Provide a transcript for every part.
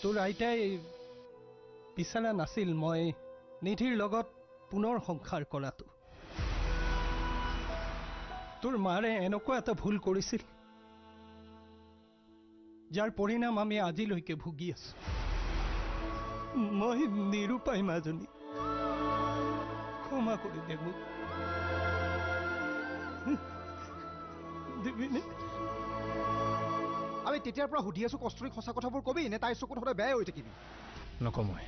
তোৰ আইতাই বিচৰা নাছিল মই নিধিৰ লগত পুনৰ সংসাৰ কৰাটো। তোৰ মাৰে এনেকুৱা এটা ভুল কৰিছিল যাৰ পৰিণাম আমি আজিলৈকে ভুগি আছো। মই নিৰূপায় মাজনী, ক্ষমা কৰি দে মোক। দিবিনে? আমি তেতিয়াৰ পৰা সুধি আছো কস্তুৰীক সঁচা কথাবোৰ কবি নে তাইৰ চকুত সদায় বেয়াই হৈ থাকিবি? নকওঁ মই,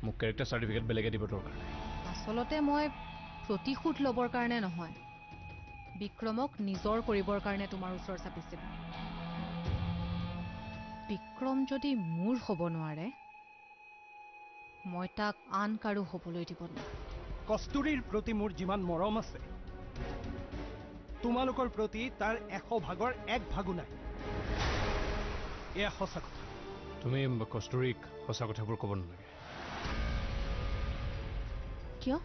মোক কেৰেক্টাৰ চাৰ্টিফিকেট বেলেগে দিব দৰকাৰ নাই। আচলতে মই প্ৰতিশোধ ল'বৰ কাৰণে নহয়, বিক্ৰমক নিজৰ কৰিবৰ কাৰণে তোমাৰ ওচৰ চাপিছিলোঁ। বিক্ৰম যদি মোৰ হ'ব নোৱাৰে, মই তাক আন কাৰো হ'বলৈ দিব নোৱাৰো। কস্তুৰীৰ প্ৰতি মোৰ যিমান মৰম আছে, তোমালোকৰ প্ৰতি তাৰ 100 ভাগৰ 1 ভাগো নাই। এয়া সঁচা কথা। তুমি কস্তুৰীক সঁচা কথাবোৰ ক'ব নালাগে। কিয়?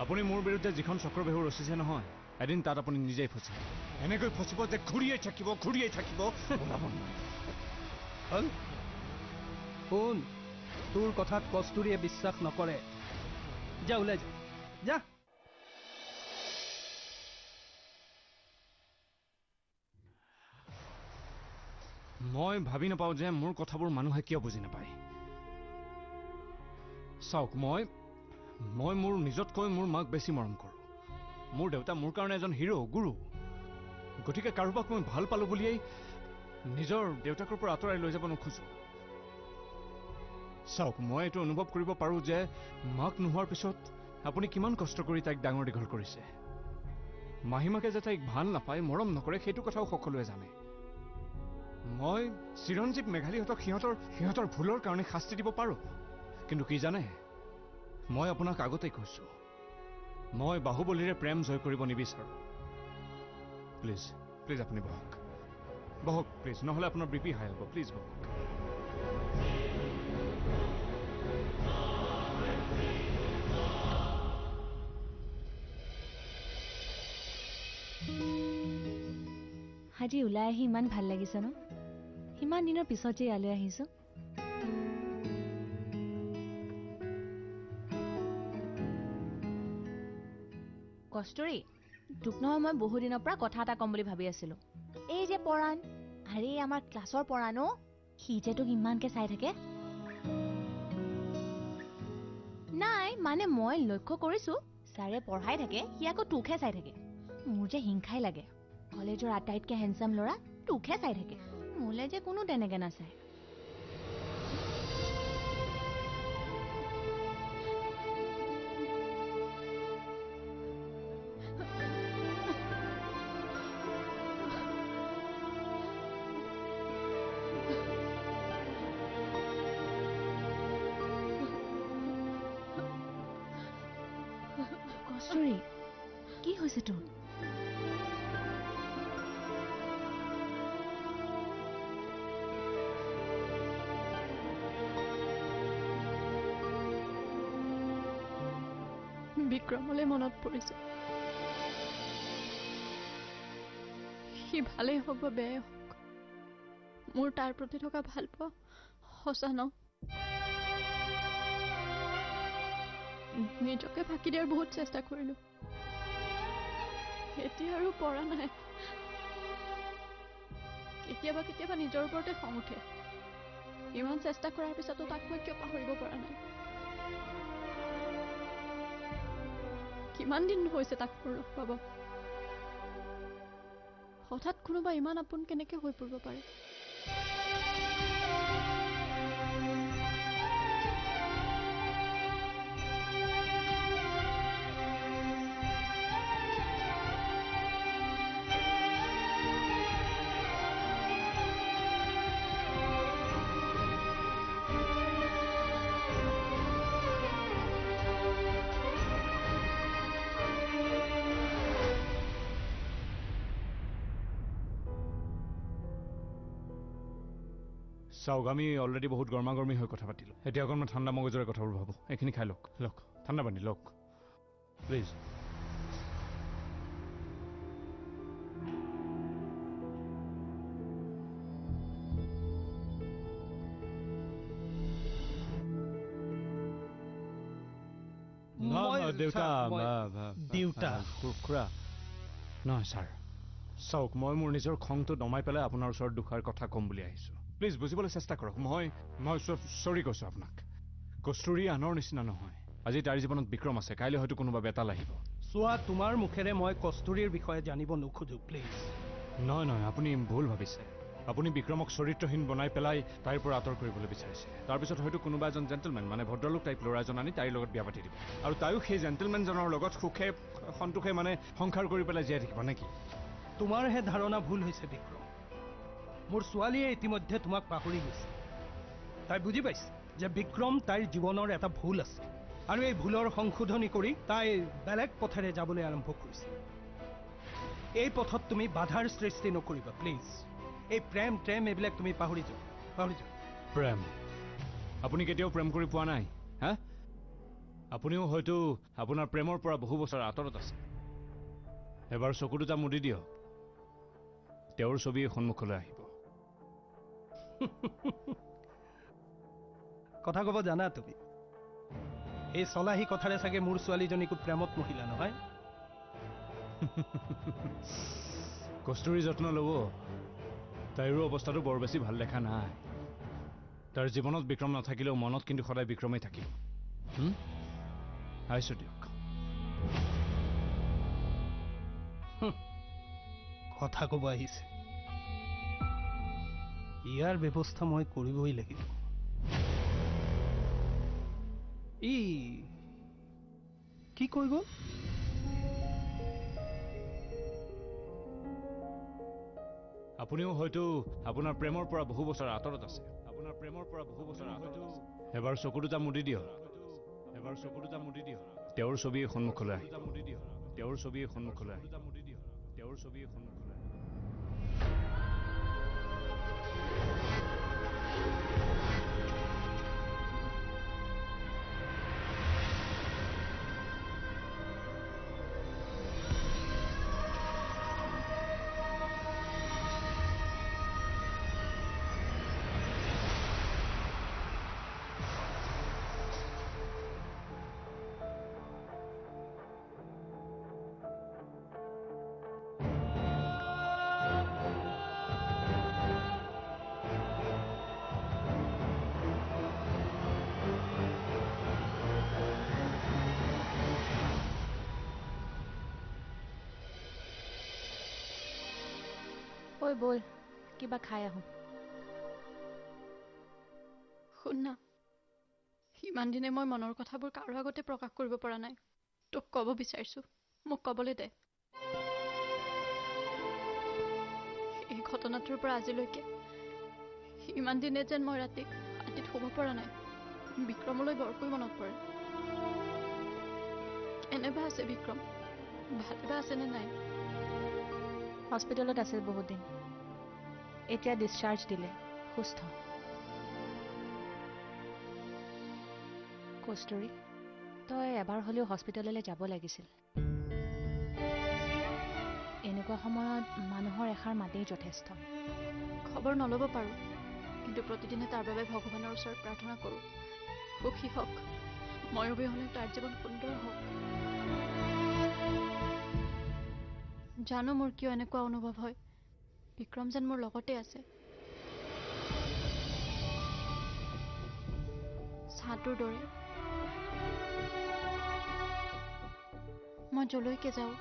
আপুনি মোৰ বিৰুদ্ধে যিখন চক্ৰবেহু ৰচিছে নহয়, এদিন তাত আপুনি নিজেই ফচিব। এনেকৈ ফচিব যে ঘূৰিয়াই থাকিব, ঘূৰিয়াই থাকিব, ওলাব নোৱাৰিব। শুন, তোৰ কথাত কস্তুৰীয়ে বিশ্বাস নকৰে। যা, ওলাই যা, যা। মই ভাবি নাপাওঁ যে মোৰ কথাবোৰ মানুহে কিয় বুজি নাপায়। চাওক, মই মই মোৰ নিজতকৈ মোৰ মাক বেছি মৰম কৰোঁ। মোৰ দেউতা মোৰ কাৰণে এজন হিৰ', গুৰু। গতিকে কাৰোবাক মই ভাল পালোঁ বুলিয়েই নিজৰ দেউতাকৰ পৰা আঁতৰাই লৈ যাব নোখোজোঁ। চাওক, মই এইটো অনুভৱ কৰিব পাৰোঁ যে মাক নোহোৱাৰ পিছত আপুনি কিমান কষ্ট কৰি তাইক ডাঙৰ দীঘল কৰিছে। মাহীমাকে যে তাইক ভাল নাপায়, মৰম নকৰে, সেইটো কথাও সকলোৱে জানে। মই চিৰঞ্জীৱ মেঘালীহঁতক সিহঁতৰ ভুলৰ কাৰণে শাস্তি দিব পাৰোঁ, কিন্তু কি জানে, মই আপোনাক আগতেই কৈছোঁ, মই বাহুবলীৰে প্ৰেম জয় কৰিব নিবিচাৰোঁ। প্লিজ, প্লিজ আপুনি বহক, বহক প্লিজ, নহ'লে আপোনাৰ বি পি হাই হ'ব। প্লিজ বহক। আজি ওলাই আহি ইমান ভাল লাগিছে ন? ইমান দিনৰ পিছত যে ইয়ালৈ আহিছো। কস্তুৰী, তোক নহয় মই বহুদিনৰ পৰা কথা এটা ক'ম বুলি ভাবি আছিলো। এই যে পৰাণ, আৰে আমাৰ ক্লাছৰ পৰাণ অ', সি যে তোক ইমানকে চাই থাকে। নাই মানে মই লক্ষ্য কৰিছো, ছাৰে পঢ়াই থাকে, সি আকৌ তোকহে চাই থাকে। মোৰ যে হিংসাই লাগে, কলেজৰ আটাইতকৈ হেণ্ডচাম ল'ৰা তোকহে চাই থাকে, মোলৈ যে কোনো তেনেকে নাচায়। কস্তুৰী, কি হৈছে তোৰ? বিক্ৰমলৈ মনত পৰিছে। সি ভালেই হওক বা বেয়াই হওক, মোৰ তাৰ প্ৰতি থকা ভালপোৱা সঁচা ন? নিজকে ফাঁকি দিয়াৰ বহুত চেষ্টা কৰিলো, এতিয়া আৰু পৰা নাই। কেতিয়াবা কেতিয়াবা নিজৰ ওপৰতে খং উঠে, ইমান চেষ্টা কৰাৰ পিছতো তাক মই কিয় পাহৰিব পৰা নাই? কিমান দিন হৈছে তাক মোৰ লগ পাব? হঠাৎ কোনোবা ইমান আপোন কেনেকে হৈ পৰিব পাৰে? চাওক, আমি অলৰেডি বহুত গৰমা গৰমি হৈ কথা পাতিলোঁ, এতিয়া অকণমান ঠাণ্ডা মগজুৰে কথাবোৰ ভাবোঁ। এইখিনি খাই লওক, লওক, ঠাণ্ডা পানী লওক প্লিজ। দেউতা দেউতা খুৰা নহয় ছাৰ, চাওক মই মোৰ নিজৰ খংটো দমাই পেলাই আপোনাৰ ওচৰত দুষাৰ কথা ক'ম বুলি আহিছোঁ। প্লিজ বুজিবলৈ চেষ্টা কৰক। মই মই চৰি কৈছোঁ আপোনাক। কস্তুৰী আনৰ নিচিনা নহয়। আজি তাইৰ জীৱনত বিক্ৰম আছে, কাইলৈ হয়তো কোনোবা বেতাল আহিব। চোৱা, তোমাৰ মুখেৰে মই কস্তুৰীৰ বিষয়ে জানিব নোখোজো, প্লিজ। নহয় নহয়, আপুনি ভুল ভাবিছে। আপুনি বিক্ৰমক চৰিত্ৰহীন বনাই পেলাই তাইৰ পৰা আঁতৰ কৰিবলৈ বিচাৰিছে। তাৰপিছত হয়তো কোনোবা এজন জেণ্টেলমেন, মানে ভদ্ৰলোক টাইপ ল'ৰা এজন আনি তাইৰ লগত বিয়া পাতি দিব, আৰু তাইও সেই জেণ্টেলমেনজনৰ লগত সুখে সন্তোষে মানে সংসাৰ কৰি পেলাই জীয়াই থাকিব নেকি? তোমাৰহে ধাৰণা ভুল হৈছে বিক্ৰম। মোৰ ছোৱালীয়ে ইতিমধ্যে তোমাক পাহৰি গৈছে। তাই বুজি পাইছে যে বিক্ৰম তাইৰ জীৱনৰ এটা ভুল আছে, আৰু এই ভুলৰ সংশোধনী কৰি তাই বেলেগ পথেৰে যাবলৈ আৰম্ভ কৰিছে। এই পথত তুমি বাধাৰ সৃষ্টি নকৰিবা প্লিজ। এই প্ৰেম ট্ৰেম এইবিলাক তুমি পাহৰি যোৱা, পাহৰি যোৱা। প্ৰেম? আপুনি কেতিয়াও প্ৰেম কৰি পোৱা নাই? হা, আপুনিও হয়তো আপোনাৰ প্ৰেমৰ পৰা বহু বছৰ আঁতৰত আছে। এবাৰ চকু দুটা মুদি দিয়ক, তেওঁৰ ছবি সন্মুখলৈ আহিব। কথা ক'ব জানা তুমি। এই চলাহী কথাৰে চাগে মোৰ ছোৱালীজনীকো প্ৰেমত মহিলা নহয়? কস্তুৰী যত্ন ল'ব। তাইৰো অৱস্থাটো বৰ বেছি ভাল দেখা নাই। তাৰ জীৱনত বিক্ৰম নাথাকিলেও মনত কিন্তু সদায় বিক্ৰমেই থাকিব। আহিছোঁ দিয়ক। কথা ক'ব আহিছে, ইয়াৰ ব্যৱস্থা মই কৰিবই লাগিব। ই কি কৈ গ'ল? আপুনিও হয়তো আপোনাৰ প্ৰেমৰ পৰা বহু বছৰ আঁতৰত আছে। আপোনাৰ প্ৰেমৰ পৰা বহু বছৰ আঁতৰত আছে। এবাৰ চকু দুটা মুদি দিয়ক, এবাৰ চকু দুটা মুদি দিয়ক। তেওঁৰ ছবি সন্মুখলৈ আহিব। তেওঁৰ ছবি সন্মুখলৈ আহিব। তেওঁৰ ছবি সন্মুখলৈ আহিব। ঐ ব'ল, কিবা খাই আহোঁ। শুন না, ইমান দিনে মই মনৰ কথাবোৰ কাৰো আগতে প্ৰকাশ কৰিব পৰা নাই। তোক ক'ব বিচাৰিছোঁ, মোক ক'বলৈ দে। এই ঘটনাটোৰ পৰা আজিলৈকে ইমান দিনে যেন মই ৰাতি ৰাতিত শুব পৰা নাই। বিক্ৰমলৈ বৰকৈ মনত পৰে। কেনেবা আছে বিক্ৰম, ভালে বা আছেনে নাই? হস্পিটেলত আছিল বহুত দিন, এতিয়া ডিছচাৰ্জ দিলে, সুস্থ। কস্তুৰী, তই এবাৰ হ'লেও হস্পিটেললৈ যাব লাগিছিল। এনেকুৱা সময়ত মানুহৰ এষাৰ মাতেই যথেষ্ট। খবৰ নল'ব পাৰোঁ, কিন্তু প্ৰতিদিনে তাৰ বাবে ভগৱানৰ ওচৰত প্ৰাৰ্থনা কৰোঁ, সুখী হওক, মই অবিহনে তাৰ জীৱন সুন্দৰ হওক। জানো মোৰ কিয় এনেকুৱা অনুভৱ হয়, বিক্ৰম যেন মোৰ লগতে আছে। ছাঁটোৰ দৰে মই যলৈকে যাওঁ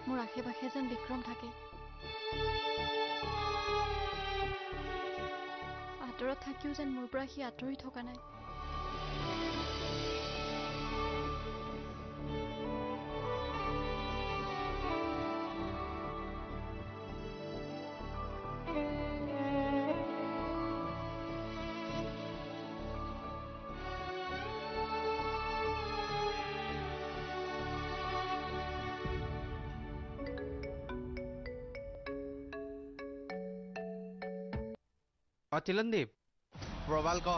মোৰ আশে পাশে যেন বিক্ৰম থাকে। আঁতৰত থাকিও যেন মোৰ পৰা সি আঁতৰি থকা নাই। তিলনদীপ, প্ৰবাল ক।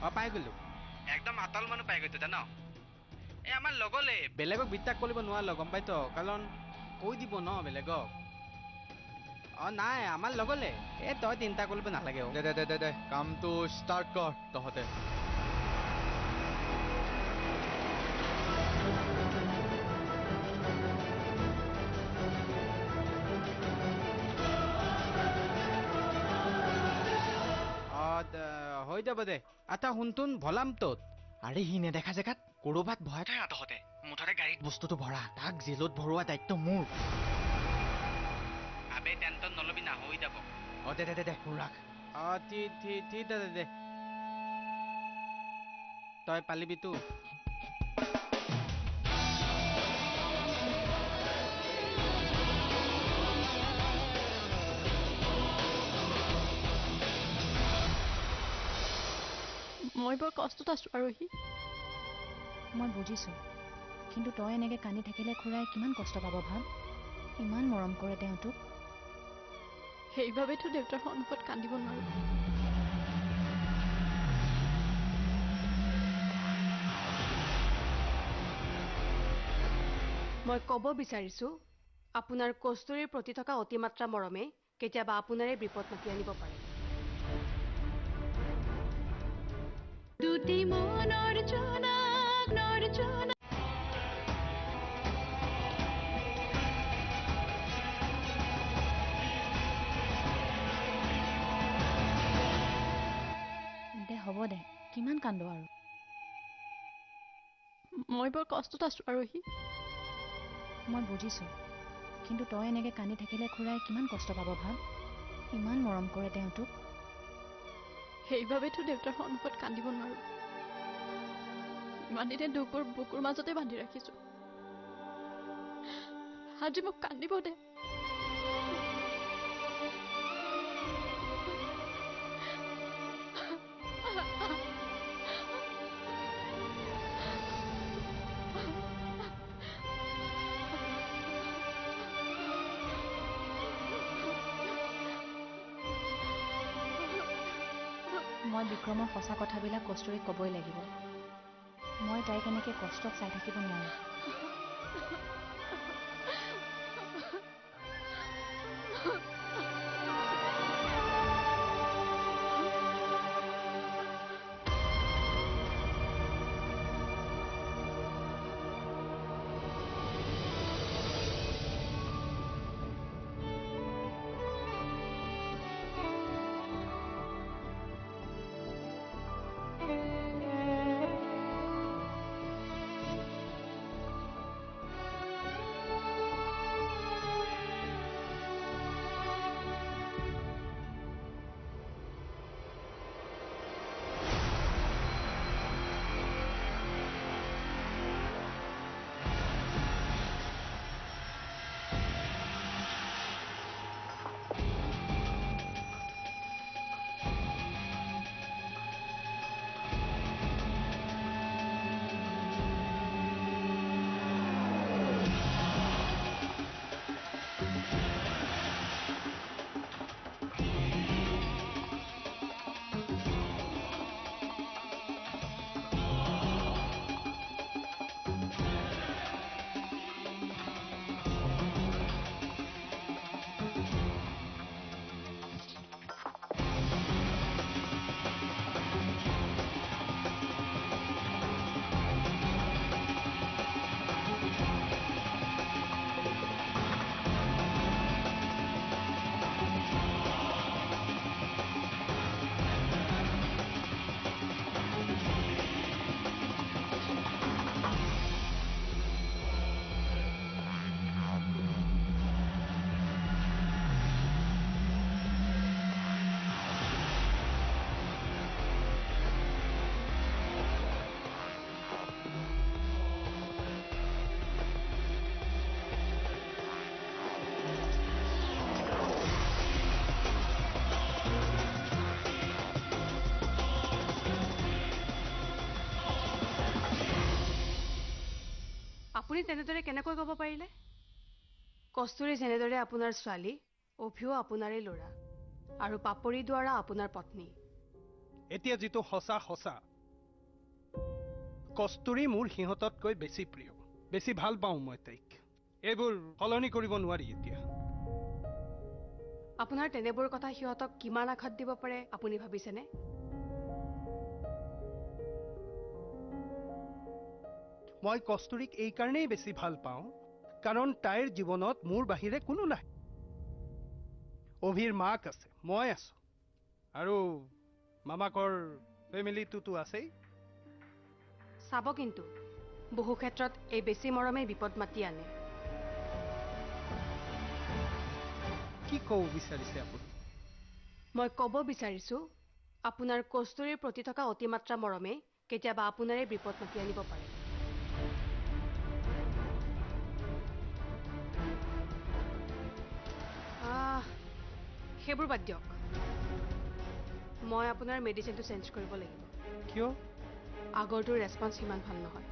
অ পাই গ'লো, একদম আতল মানুহ পাই গৈছো জান। এই আমাৰ লগলে বেলেগক বিশ্বাস কৰিব নোৱাৰিল, গম পাইছ? কাৰণ কৈ দিব ন বেলেগক। অ নাই, আমাৰ লগলে। এই তই চিন্তা কৰিব নালাগে। দে দে দে দে দে, কামটো ষ্টাৰ্ট কৰ তহঁতে। যাব দে। আটা শুনটোন ভলাম তত। আৰে সি নেদেখা জেগাত ক'ৰবাত ভৰাই থৈ তহঁতে, মুঠতে গাড়ীত বস্তুটো ভৰা, তাক জেলত ভৰোৱা দায়িত্ব মোৰ। আবে টেনচন নলবি না, হৈ যাব। অ দে দে দে ফোন ৰাখ। অ ঠিক ঠিক ঠিক আছে দে, তই পালিবিতো। মই বৰ কষ্টত আছো আৰোহী। মই বুজিছো, কিন্তু তই এনেকে কান্দি থাকিলে খুৰাই কিমান কষ্ট পাব ভাব। ইমান মৰম কৰে তেওঁ তোক। সেইবাবেতো দেউতাৰ সন্মুখত কান্দিব নোৱাৰো। মই ক'ব বিচাৰিছো, আপোনাৰ কস্তুৰীৰ প্ৰতি থকা অতিমাত্ৰা মৰমে কেতিয়াবা আপোনাৰে বিপদ মাতি আনিব পাৰে। দুটি মনৰ জোনাক নৰ জোনাক। দে হ'ব দে, কিমান কান্দ আৰু। মই বৰ কষ্টত আছো আৰোহী। মই বুজিছো, কিন্তু তই এনেকে কান্দি থাকিলে খুৰাই কিমান কষ্ট পাব ভাব। ইমান মৰম কৰে তেওঁ তোক। সেইবাবেতো দেউতাৰ সন্মুখত কান্দিব নোৱাৰো। ইমান দিনে দুখবোৰ বুকুৰ মাজতে বান্ধি ৰাখিছো, আজি মোক কান্দিব দে। মই বিক্ৰমৰ সঁচা কথাবিলাক কস্তুৰীক ক'বই লাগিব। মই তাইক এনেকৈ কষ্টত চাই থাকিব নোৱাৰোঁ। আপুনি তেনেদৰে কেনেকৈ ক'ব পাৰিলে? কস্তুৰী যেনেদৰে আপোনাৰ ছোৱালী, অভিও আপোনাৰে ল'ৰা, আৰু পাপৰি দ্বাৰা আপোনাৰ পত্নী। এতিয়া যিটো সঁচা সঁচা, কস্তুৰী মোৰ সিহঁততকৈ বেছি প্ৰিয়, বেছি ভাল পাওঁ মই তাইক। এইবোৰ সলনি কৰিব নোৱাৰি এতিয়া। আপোনাৰ তেনেবোৰ কথা সিহঁতক কিমান আঘাত দিব পাৰে আপুনি ভাবিছেনে? মই কস্তুৰীক এইকাৰণেই বেছি ভাল পাওঁ কাৰণ তাইৰ জীৱনত মোৰ বাহিৰে কোনো নাই। অভিৰ মাক আছে, মই আছো, আৰু মামাকৰ ফেমিলিটোতো আছেই। চাব কিন্তু বহু ক্ষেত্ৰত এই বেছি মৰমেই বিপদ মাতি আনে। কি ক'ব বিচাৰিছে আপুনি? মই ক'ব বিচাৰিছোঁ আপোনাৰ কস্তুৰীৰ প্ৰতি থকা অতিমাত্ৰা মৰমে কেতিয়াবা আপোনাৰে বিপদ মাতি আনিব পাৰে। সেইবোৰ বাদ দিয়ক, মই আপোনাৰ মেডিচিনটো চেঞ্জ কৰিব লাগিব। কিয়? আগৰটোৰ ৰেচপন্স সিমান ভাল নহয়।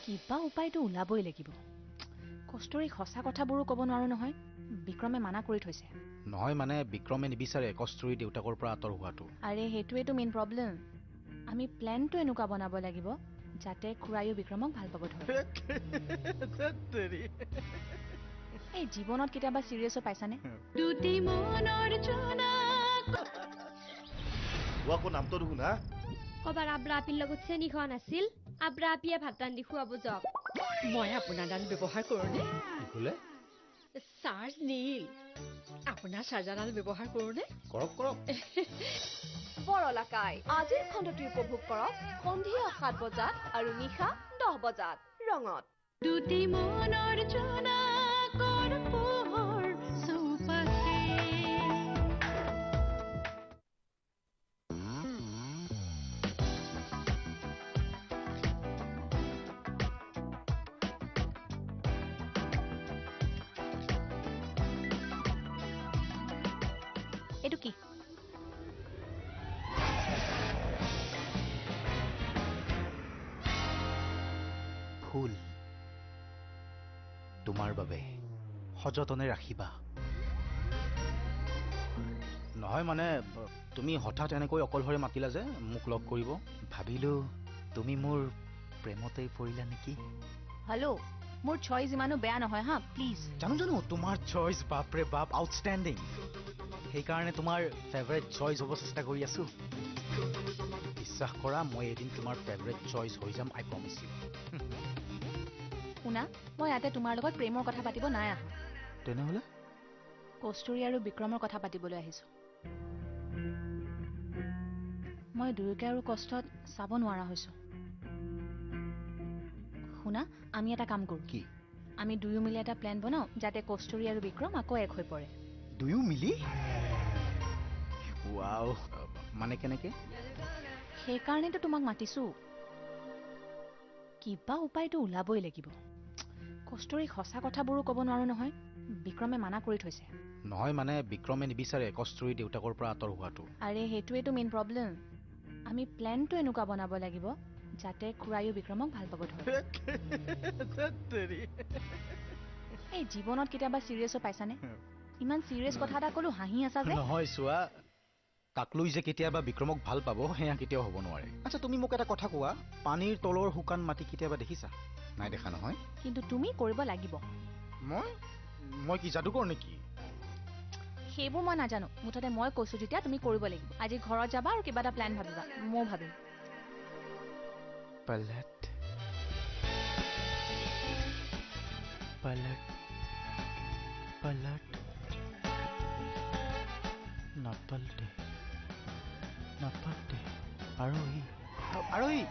কিবা উপায়টো ওলাবই লাগিব। কস্তুৰীক সঁচা কথাবোৰো ক'ব নোৱাৰো নহয়, বিক্ৰমে মানা কৰি থৈছে। নহয় মানে বিক্ৰমে নিবিচাৰে কস্তুৰী দেউতাকৰ পৰা আঁতৰ হোৱাটো। আৰে সেইটোৱেতো মেইন প্ৰব্লেম। আমি প্লেনটো এনেকুৱা বনাব লাগিব যাতে খুৰায়ো বিক্ৰমক ভাল পাব ধৰে। এই জীৱনত কেতিয়াবা চিৰিয়াছ হৈ পাইছানে? কবাৰ আব্ৰা আপিৰ লগত চেনি খোৱা নাছিল, আব্ৰা আপিয়ে ভাত ৰান্ধি খুৱাব যাওক। মই আপোনাৰ ডাল ব্যৱহাৰ কৰোঁনে? চাৰ্জ নীল, আপোনাৰ চাৰ্জাৰডাল ব্যৱহাৰ কৰোঁনে? কৰক কৰক। বৰলাকাই আজিৰ খণ্ডটি উপভোগ কৰক সন্ধিয়া 7 বজাত আৰু নিশা 10 বজাত ৰঙত। দুটি মনৰ জোনাকৰ পোহৰ চৌপাশে। এইটো কি? ফুল তোমাৰ বাবে, সযতনে ৰাখিবা। নহয় মানে তুমি হঠাৎ এনেকৈ অকলশৰে মাতিলা যে মোক লগ কৰিব, ভাবিলো তুমি মোৰ প্ৰেমতেই পৰিলা নেকি। হেল্ল', মোৰ চইচ ইমানো বেয়া নহয় হা, প্লিজ। জানো জানো তোমাৰ চইচ, বাপৰে বাপ, আউটষ্টেণ্ডিং। সেইকাৰণে তোমাৰ ফেভাৰেট চইচ হ'ব চেষ্টা কৰি আছো। বিশ্বাস কৰা, মই এদিন তোমাৰ ফেভাৰেট চইচ হৈ যাম, আই প্ৰমিছ ইউ। শুনা, মই ইয়াতে তোমাৰ লগত প্ৰেমৰ কথা পাতিব নাই আহা। তেনেহ'লে? কস্তুৰী আৰু বিক্ৰমৰ কথা পাতিবলৈ আহিছো। মই দুয়োকে আৰু কষ্টত চাব নোৱাৰা হৈছো। শুনা, আমি এটা কাম কৰোঁ। কি? আমি দুয়ো মিলি এটা প্লেন বনাওঁ যাতে কস্তুৰী আৰু বিক্ৰম আকৌ এক হৈ পৰে। দুয়ো মিলি? ৱাও, মানে কেনেকে? সেইকাৰণেতো তোমাক মাতিছো। কিবা উপায়টো ওলাবই লাগিব। কস্তুৰীক সঁচা কথাবোৰো ক'ব নোৱাৰো নহয়, বিক্ৰমে মানা কৰি থৈছে। নহয় মানে বিক্ৰমে নিবিচাৰে কস্তুৰী দেউতাকৰ পৰা আঁতৰ হোৱাটো। আৰে সেইটোৱেতো মেইন প্ৰব্লেম। আমি প্লেনটো এনেকুৱা বনাব লাগিব যাতে খুৰায়ো বিক্ৰমক ভাল পাব ধৰে। এই জীৱনত কেতিয়াবা চিৰিয়াছ হৈ পাইছানে? ইমান চিৰিয়াছ কথা এটা ক'লো হাঁহি আছা যে? নহয় চোৱা, কাকলৈ যে কেতিয়াবা বিক্ৰমক ভাল পাব সেয়া কেতিয়াও হ'ব নোৱাৰে। আচ্ছা তুমি মোক এটা কথা কোৱা, পানীৰ তলৰ শুকান মাটি কেতিয়াবা দেখিছা? নাই দেখা নহয়। কিন্তু তুমি কৰিব লাগিব। মই মই কি যাদুকৰ নেকি? সেইবোৰ মই নাজানো, মুঠতে মই কৈছো যেতিয়া তুমি কৰিব লাগিব। আজি ঘৰত যাবা আৰু কিবা এটা প্লেন ভাবিবা, ময়ো ভাবিম। পলট পলট পলট নাপালটে নাপালটে। আৰোহী, আৰোহী।